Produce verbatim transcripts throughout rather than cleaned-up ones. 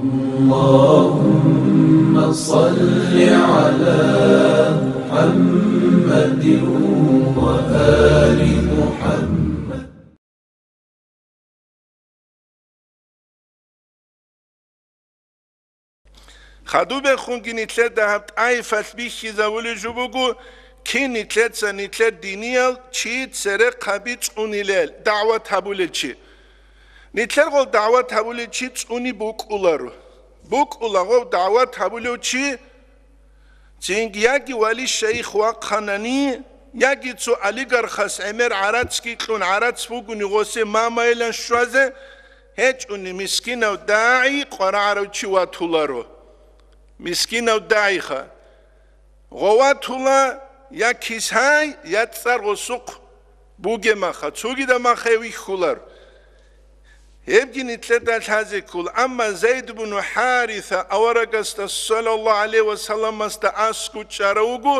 اللهم صل على محمد وآل محمد. Хадубехунги нилъеда гьаб тӀайифалъ бихьизабулеб жо буго, кин нилъеца нилъер диниял чи церехъаби цӀунилел дагӀват гьабулел чи. Нилъер гъол дагӀват гьабулел чи цӀуни букӀуларо. БукӀула гъов дагӀват гьабулев чи, цинги яги вали-шайих вахъанани, яги цо олигархас гӀемер гӀарацги кьун, гӀарац бугони гъосе мамайилан щвазе, гьечӀони мискинав дагӀи къварагӀарав чи ватуларо. Мискинав дагӀиха. Гъов ватула я кисай, я цӀар гъосухъ бугеб маха, цогидаб маха гьев вихьулар. Гьебги нилъеда лъазе ккола. Амма Зайд ибн ХӀариса аварагасда, саллаллагьу гӀалайгьи ва салламасда, аскӀов чӀарав вуго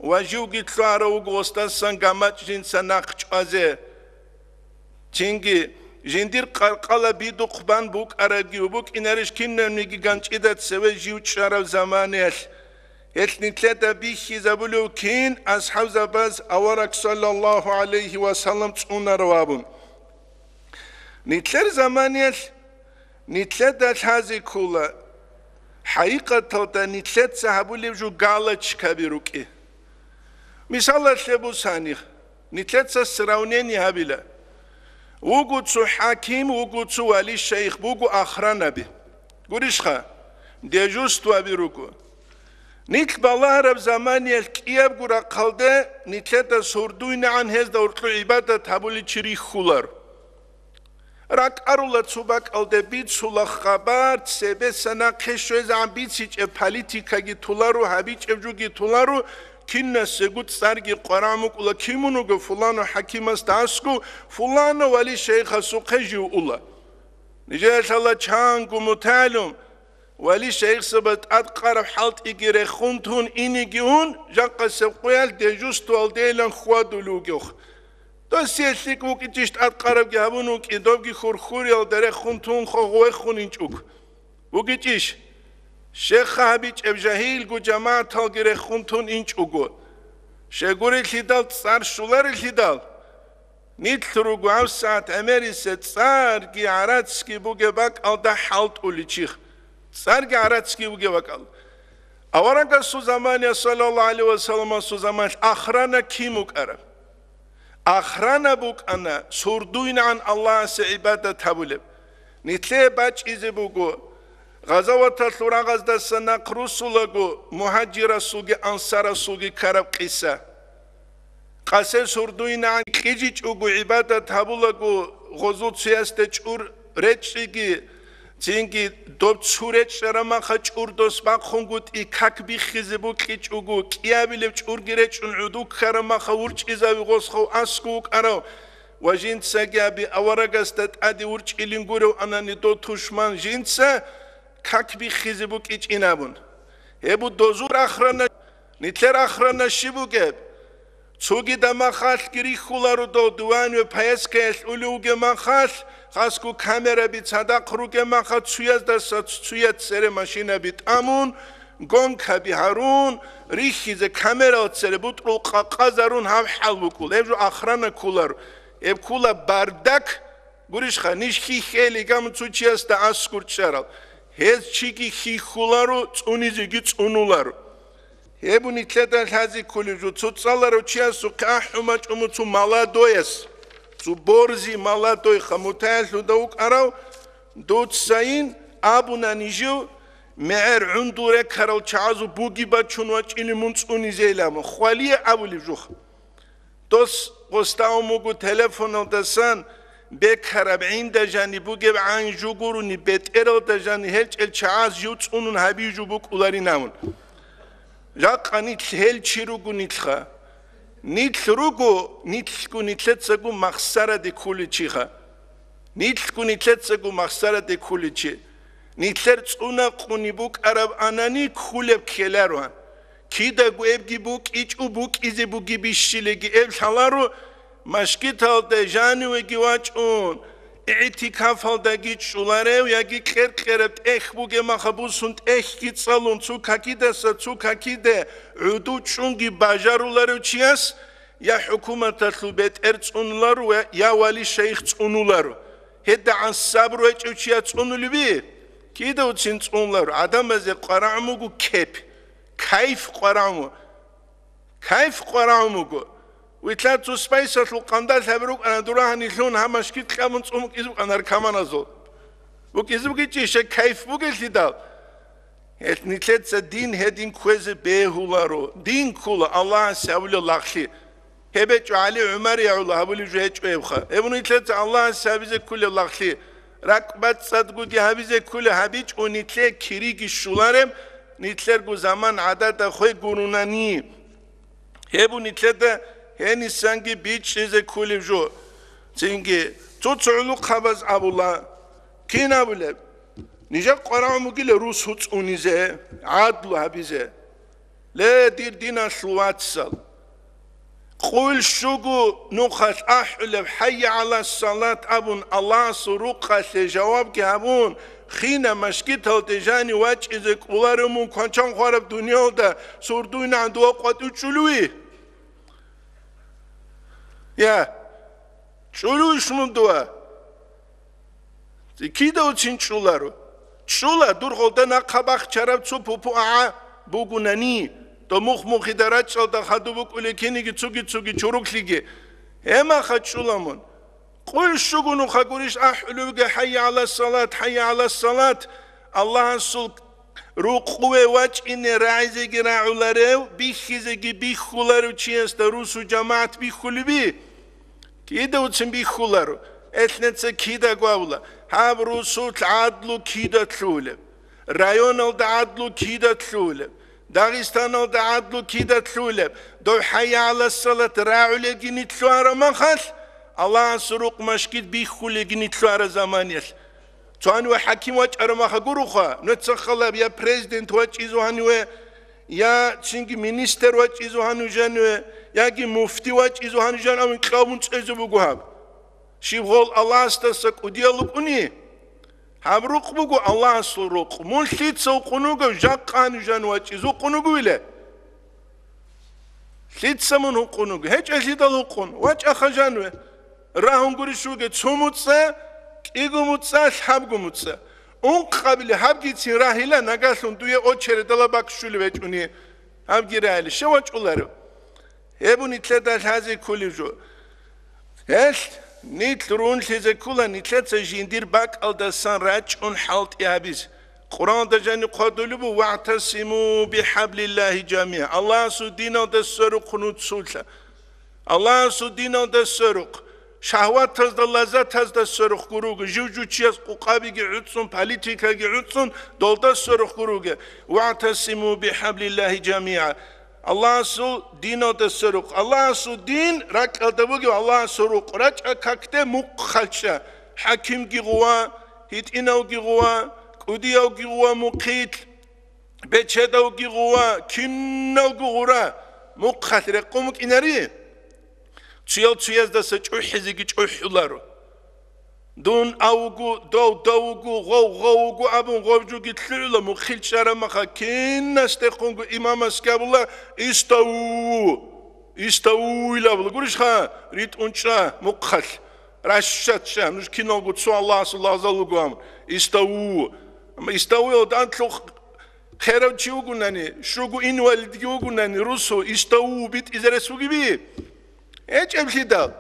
ва живги лъугьарав вуго гъосдасан гамачӀ жинца нахъ чӀвазе. Цинги, жиндир къаркъала бидухъ бан букӀарабги букӀинарищ кинабниги ганчӀида цеве жив чӀараб заманаялъ, гьелъ нилъеда бихьизабулев кин асхӀабзабаз авараг саллаллагьу гӀалайгьи ва саллам цӀунарав абун. Нилъер заманаялъ нилъеда лъазе ккола, хӀакъикъаталда нилъеца гьабулеб жо галачкаби рукӀи. Мисалалъе бусани, нилъеца сравнение гьабила. Вуго цо хӀаким, вуго цо вали-шайих, буго охранаби. Гурищха, дежурстваби руго. Нилъ балагьараб заманиялъ кӀиябго рахъалде нилъеда сордуйнагӀан гьезда гьоркьо гӀибадат гьабуличи рихьулар. РакӀарула цо бакӀалде бицула хабар, цебеса нахъе щвезегӀан бицичӀеб политикаги толаро, гьабичӀеб жоги толаро, кинасего цӀарги къварагӀ мукӀула, кин мун вуго фуланав хӀакимасда аскӀов, фуланав вали-шайихасухъе жив ула. Нижеялъ лъала чанго мутагӀилум, вали-шайихзабаз тӀадкъараб хӀалтӀиги рехун тун иниги ун, жакъасеб къоялъ дежурствалдейилан хьвадулев вугевха. Досие лъикӀ букӀичӀищ тӀадкъарабги гьабун вукӀин, добги хурхуриялда рехун тун хо-, гъовехун инчӀого. БукӀичӀищ? Щехха гьабичӀеб жагьилго жамагӀаталги рехун тун инчӀого. Щегурелъидал цӀар щоларелъидал, нилъ руго гьабсагӀат гӀемерисе цӀарги гӀарацги бугеб бакӀалда хӀалтӀуличи. ЦӀарги гӀарацги бугеб бакӀал. Аварагасул замания, саллаллагьу гӀалайгьи ва салламасул заманалъ, охрана кин букӀараб? Охрана букӀана сордуйнагӀан Аллагьасе гӀибадат гьабулеб. Нилъее бачӀизе буго, гъазаваталъул рагъаздаса нахъ русулаго мугьажирасулги ансарасулги ккараб къиса. Къасе сордуйнагӀан кьижичӀого гӀибадат гьабулаго, гъозул цоясде чӀур речӀчӀиги, цинги доб цу речӀчӀараб маха чӀур дос бахъунгутӀи как биххизе букӀичӀого, кӀиабилеб чӀурги речӀчӀун гӀодов ккараб маха урчӀизави гъосхъав аскӀов вукӀарав ва жинцаги аби аварагасда тӀаде урчӀилин гурев анани дов тушман жинца как биххизе букӀичӀин абун. Гьеб буго дозул охрана. Нилъер охрана щиб бугеб? Цогидаб махалъги рихьуларо дов диван ва поездкаялъ улев вугеб махалъ, хасго камераби цадахъ ругеб махалъ, цуяздаса цуяд цере машинаби тӀамун, гонкаби гьарун, рихьизе камерал цере бутӀрул къакъазарун гьаб хӀал букӀул. Гьеб жо охрана кколаро. Гьеб ккола бардак. Гурищха, ниж хьихьейилан гьабун цо чиясда аскӀор чӀарал, гьез чиги хьихьуларо, цӀунизеги цӀунуларо. Гьеб буго нилъеда лъазе кколеб жо, цо цӀаларав чиясухъе ахӀун бачӀун буго цо молодояс, цо борзи молодой хамутаялъуда вукӀарав, дуцайин абуна нижев, мегӀер гӀундул рекарал чагӀазул буги бачун вачӀинин мун цӀунизейилан, хвалие абулеб жо. Дос гъосда ун буго телефоналдасан бекараб гӀинда жаниб бугеб гӀан жугуруни бетӀералда жани гьелчӀел чагӀаз жив цӀунун гьабизе букӀуларин абун. Жакъа нилъ гьел чи руго нилъха. Нилъ руго, нилъго нилъецаго махсараде кколев чиха. Нилъго нилъецаго махсараде кколев чи. Нилъер цӀунакъунеб букӀараб анани кколеб ккелароан. Кидаго эбги букӀичӀо, букӀизе бугеб бищилаги эб лъаларо, машгиталда жанивеги вачӀун, ИгӀтикафалдаги чӀоларев яги кьер-кьераб тӀехь бугеб маха бусун тӀехьги цӀалун цо какидаса цо какиде гӀуду чӀунги бажаруларев чияс я хӀукуматалъул бетӀер цӀунуларо, я вали-шайх цӀунуларо. ГьедагӀан сабру гьечӀев чияс цӀунулеби? Кидавцин цӀунуларо, гӀадамазе къварагӀун буго кеп, кайф къварагӀун. Кайф къварагӀун буго. Вилълъа цо спайсалъул къандалъаби рукӀана дурагьанилъун гьаб машгит кьабун цӀун букӀизе букӀана наркоманазул. БукӀизе бугичӀищ гьеб кайф бугелъидал? Гьелъ нилъеца дин гьедин кквезе бегьуларо. Дин ккола Аллагьасе гьабулел лагълъи. Гьеб гьечӀо ГӀали ГӀумариягӀула гьабулеб жо гьечӀо гьебха. Гьеб нилъеца Аллагьасе гьабизе кколеб лагълъи. РакӀбацӀцӀадгоги гьабизе кколеб гьабичӀо нилъее кириги щолареб, нилъерго заман гӀадада хвей гурунани. Гьеб нилъеда гьенисанги бичӀчӀизе кколеб жо. Цинги, цо-цо гӀулухъабаз абула, кин абулеб, нижер къварагӀун бугила рус гьуцӀунизе, гӀадлу гьабизе. Ле, дир диналъул вацал! Къул щуго нухалъ ахӀулеб «ХӀайя гӀала салат» абун, Аллагьасул рукъалъе жавабги гьабун, хина машгиталде жанив вачӀизе кӀоларев мун кванчан хвараб дуниялда сурдуйнагӀан дова къватӀив чӀулуй? Я, чӀулуйищ мун дова? Кидавцин чӀуларо. ЧӀула, дур гъолда нахъа бахчараб цо пупу агӀа бугунани, дов мух-мухида рачӀалда хадуб букӀулей киниги цуги-цуги чуруклъиги. Гьемаха чӀула мун. Къул щуго нуха гурищ ахӀулевги: «ХӀайя гӀала салат, хӀайя гӀала салат». Аллагьасул рукъуве вачӀине рагӀизеги рагӀуларев, бихьизеги бихьуларев чиясда русу жамагӀат бихьулеби? Кидавцин бихьуларо, элънеца кидаго абула, гьаб русулъ гӀадлу кида лъугьулеб, районалда гӀадлу кида лъугьулеб, Дагъистаналда гӀадлу кида лъугьулеб, дов хӀайя гӀала салат рагӀулелги нилъ лъугьараб махалъ, Аллагьасул рукъ машгит бихьулелги нилъ лъугьараб заманиялъ. Цони ва хӀаким вачӀараб маха гуроха, нуца халаб я президент вачӀизу гьаниве, я цинги министр вачӀизу гьанив жаниве, яги муфти вачӀизу гьанив жан абун кьабун цӀезе буго гьаб. Щиб гъол Аллагьасдаса кӀудиял рукӀуни? Гьаб рукъ буго Аллагьасул рукъ. Мун лъица вукъун вугев жакъа гьанив жан вачӀиз вукъун вугевиле? Лъица мун гьукъун вуго? ГьечӀелъидал гьукъун, вачӀаха жанве. Рагьун гурищ вуге цо муцӀа, кӀиго муцӀа, лъабго муцӀа. Ункъабили гьабгицин рагьила, нагагьлъун дуе очередала бакщулев гьечӀуни. Гьабги рагьили, щав вачӀуларев? Гьеб нилъеда лъазе кколев жо. Гьелъ нилъ рунлъизе ккола нилъеца жиндир бакӀалдасан рачӀун хӀалтӀи гьабизе. Къуръанда жаниб хъвадулеб буго: «ВагӀтасиму бихӀаблиллагьи жамигӀа». Аллагьасул диналда сверухъ нуцулъа. Аллагьасул диналда сверухъ, шагьватазда, лаззатазда сверухъ гуруго, жив-жучияс къукъабиги гӀуцӀун, политикаги гӀуцӀун, долда сверухъ гуруге. «ВагӀтасиму бихӀаблиллагьи жамигӀа». Аллагьасул диналда сверухъ. Аллагьасул дин ракӀалда бугев Аллагьасул рукъ. РачӀа какде мухъ халчӀа, хӀакимги гъува, гьитӀинавги гъува, кӀудиявги гъува мухъилъ. Бечедавги гъува, киналго гъура, мухъалъ рекъон букӀинари? Цуял цуяздаса чӀухӀизеги чӀухӀуларо. Дун авуго, дов давуго, гъов гъовуго абун гъов жуги лъугӀула, мухъил чӀарамаха кинасдехунго имамасги абула: «Иставу! Иставу!» — илабула. Гурищха, ритӀун чӀа мухъалъ. Ращад чӀа, нуж киналго цо Аллагьасул лагъзал вуго абун. Иставу! Амма иставу ил данлъухъ Херав чи вугунани, щуго инвалидги вугунани, русу, иставу битӀизе рес вугеби? ГьечӀеблъидал.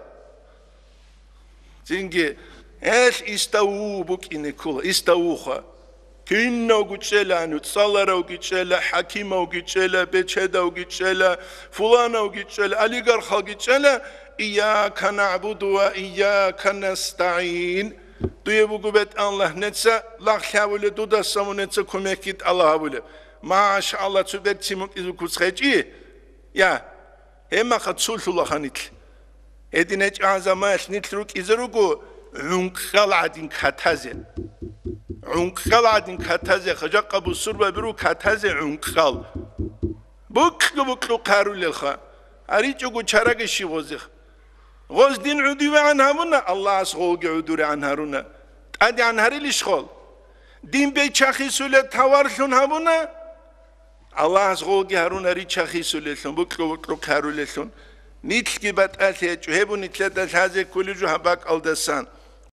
Цинги, гьелъ иставу букӀине ккола, иставуха. Кинавго чӀела гьанив, цӀаларавги чӀела, хӀакимавги чӀела, бечедавги чӀела, фуланавги чӀела, олигархалги чӀела, «Ийяка нагӀбуду ва ийяка настагӀин». Дуе буго, БетӀаллагь, неца лагълъи гьабулеб, дудаса мун неца кумекги тӀалаб гьабулеб. Машалла, цо берцин мукӀизул куц гьечӀи? Я, гьемаха цулъула ханилъ. Гьедин гьечӀегӀан замаялъ нилъ рукӀизе руго гӀункъал гӀадин катазе. ГӀункъал гӀадин катазе, хажакъа бусурбаби руго катазе гӀункъал. Букьу-букьу хъарулелха. ГьаричӀого чараги щиб гъозех. Гъоз дин гӀудивегӀан гьабуна, Аллагьас гъолги гӀудурегӀан гьаруна. ТӀадегӀан гьарилищ гъол? Дин бечахисулеб таварлъун гьабуна, Аллагьас гъолги гьаруна ричахисулеллъун, букьу-букьухъе гьарулеллъун. Нилъги батӀалъи гьечӀо, гьеб нилъеда лъазе кколеб жо гьаб бакӀалдасан.